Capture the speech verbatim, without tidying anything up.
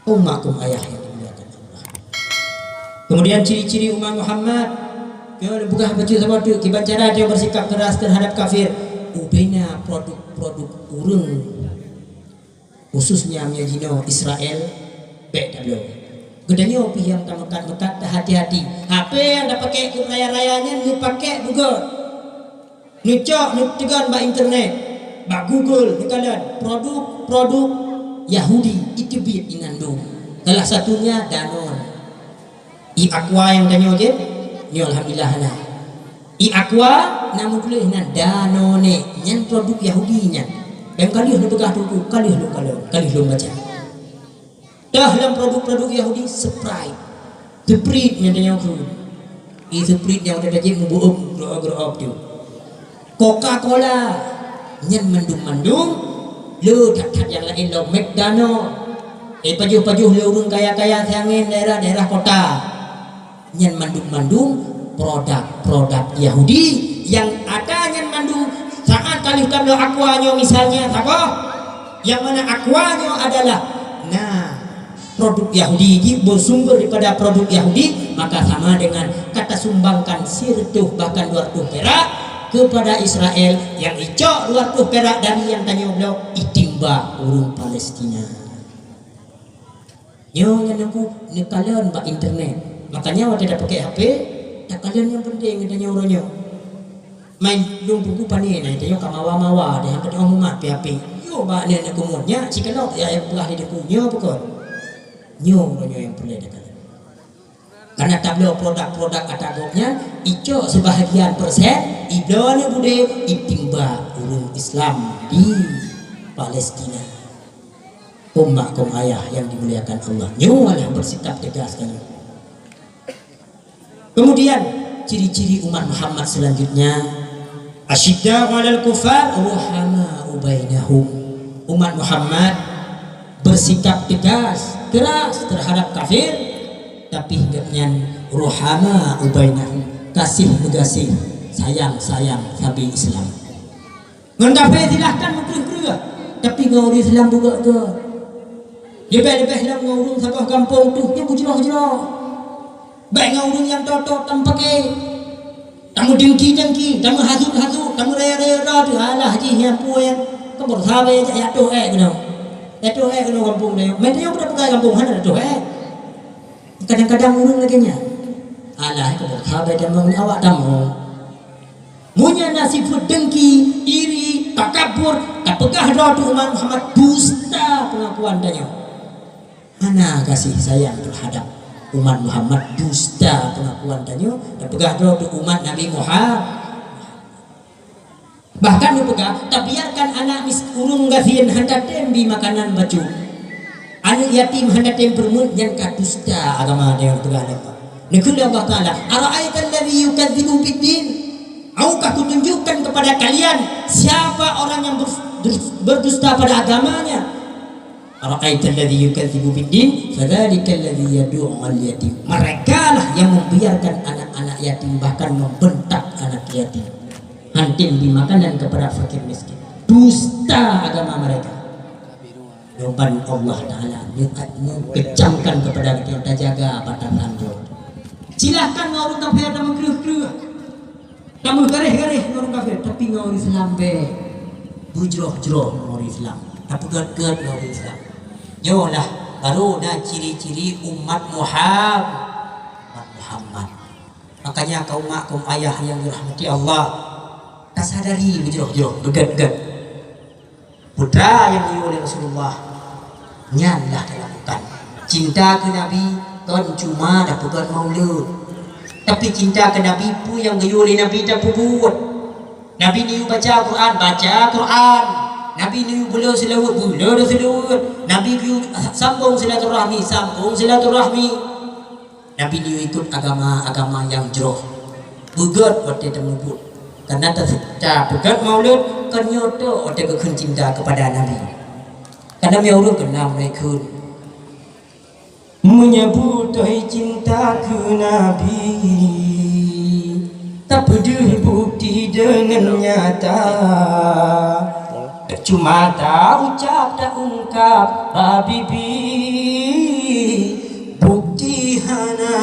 Umat keuh ayah yang dimuliakan Allah. Kemudian ciri-ciri umat Muhammad, nyoe lôn peugah bacut saboh teuk, kiban cara dia bersikap keras terhadap kafir. Ubena produk-produk ureuëng, khususnya meunyoe jinoe Israel, bék tabloe. Geutanyoe pih nyang tameukat-meukat, tahati-hati. H P nyang tapakék keu raya-raya nyan neupakék beugét. Neucok, neuteugon bak internet, bak Google, neukalon produk-produk Yahudi, iteubiet inan dum. Salah satunya Danone. I Aqua nyang tanyoe jih, nyoe alhamdulillah na. I Aqua na meutuléh nan Danone, nyan produk Yahudi nyan. Dan ka lheueh neupeugah teungku, ka lheueh lôn kalon, ka lheueh lôn baca. Toh lom produk-produk Yahudi, Sprite. Sprite nyan tanyoe kheun. I Sprite nyang udah tajép mubeuem, grob-grob tu. Coca-Cola, nyan mandum-mandum, le that-that nyang laén lom, McDonald. Eh, pajoh-pajoh le ureuëng kaya-kaya siangén daerah-daerah kota. Nyan mandum-mandum produk-produk Yahudi nyang ata nyan mandum saát ka lheueh tabloe Aqua nyoe misalnya saboh, nyang mana Aqua nyoe adalah, nah, produk Yahudi jih, bersumber daripada produk Yahudi, maka sama dengan ka tasumbangkan sireutoh bahkan dua ratus perak kepada Israel, nyang icok dua ratus perak dari nyang tanyoe bloe itimba ureuëng Palestina. Nyoe nyan aku neukalon bak internet. Makanya watée tapakék H P, takalon nyang penting geutanyoe uroe nyoe. Main lôn teungku pane na, tanyoe ka mawa-mawa deh, nyang keudroe mumat pih H P. Yo bak nyan neukeumut nyak, sikalok ya, nyang peugah di teungku nyoe peukon. Nyoe uroe nyoe nyang peureulée takalon. Karena tabloe produk-produk ata gobnyan, icok sebahagian persen, ibloe aneuk budé, itimba ureuëng Islam di Palestina. Umat kaum ayah yang dimuliakan Allah, nyoe lah bersikap tegas kami. Kemudian, ciri-ciri umat Muhammad selanjutnya, asyidda'u 'alal kuffar, ruhama'u bainahum. Umat Muhammad bersikap tegas, keras terhadap kafir, tapi gobnyan ruhama'u bainahum, kasih meugaséh, sayang-sayang sabe Islam. Ngon kafé silahkan meukreueh-kreueh, tapi ngon ureuëng Islam beugét-gét. Leubeh-leubeh lom ngon ureuëng saboh gampông tuh, nyan beujroh-jroh. Bék ngon ureuëng nyang tot-tot tameupakè, tameudengki-dengki, tameuhasut-hasut, tameuraya-raya droe teuh, alah jih nyan peue nyan, keubeureusabe jak jatoh ék keunoe. Jatoh ék keunoe gampông tanyoe. Meutanyoe peudah peugah gampông hana jatoh ék. Kadang-kadang ureuëng lagée nyan. Alah, keubeureusabe tamong awak tamong. Meunyoe na sifeuet dengki, iri, takabur, tapeugah droe teuh umat Muhammad, dusta peungakuan tanyoe. Hana gaséh sayang teuhadab umat Muhammad, dusta peungakuan tanyoe, tapeugah droe teuh umat Nabi Muhammad. Bahkan neupeugah, tabiarkan aneuk mis-, ureuëng gasien hana tem bi makanan bacut. Aneuk yatim hana tem peurumeut, nyan ka dusta agama tanyoe, neupeugah lé Allah. Neukheun lé Allah Taala, "Ara'aital ladzi yukadzibu biddin?" Maukah kutunjukkan kepada kalian siapa orang yang ber-, ber-, berdusta pada agamanya? "Ara'aital ladzi yukadzibu biddin, fadzalikal ladzi yadu'ul yatim." Merekalah yang membiarkan anak-anak yatim, bahkan membentak anak yatim. Hana tem bi makanan kepada fakir miskin. Dusta agama mereka. Jawaban Allah Taala, nyoe kecamkan kepada kita, tajaga batasan nyoe. Silahkan ngon ureuëng kafé tameukreueh-kreueh, tameugaréh-garéh ngon ureuëng kafé, tapi ngon ureuëng Islam bék. Beujroh-jroh ngon ureuëng Islam, tapeugét-gét ngon ureuëng Islam. Nyoe lah baru na ciri-ciri umat Muham-, umat Muhammad. Makanya kaum mak, kaum ayah yang dirahmati Allah, tasadari beujroh-jroh, beugét-gét. Putra nyang geuyue lé Rasulullah, nyan lah talakukan. Cinta keu Nabi kon cuma tapeugét maulud, tapi cinta keu Nabi peue nyang geuyue lé Nabi tapeubuet. Nabi neuyue baca Quran, baca Quran. Nabi neuyue bloe seulaweuet, bloe seulaweuet. Nabi geuyue sambong silaturahmi, sambong silaturahmi. Nabi neuyue ikot agama-agama nyang jroh. Beugét watée tamubuet. Karena ta-, tapeugét maulud, kon nyoe tok watée geukheun cinta kepada Nabi. Kadang ureuëng keunong meukheun. Meunyoe beutôi cinta keu Nabi, tapeudeuh bukti deungon nyata. Cuma ta ucap, ta ungkap bak bibi. hana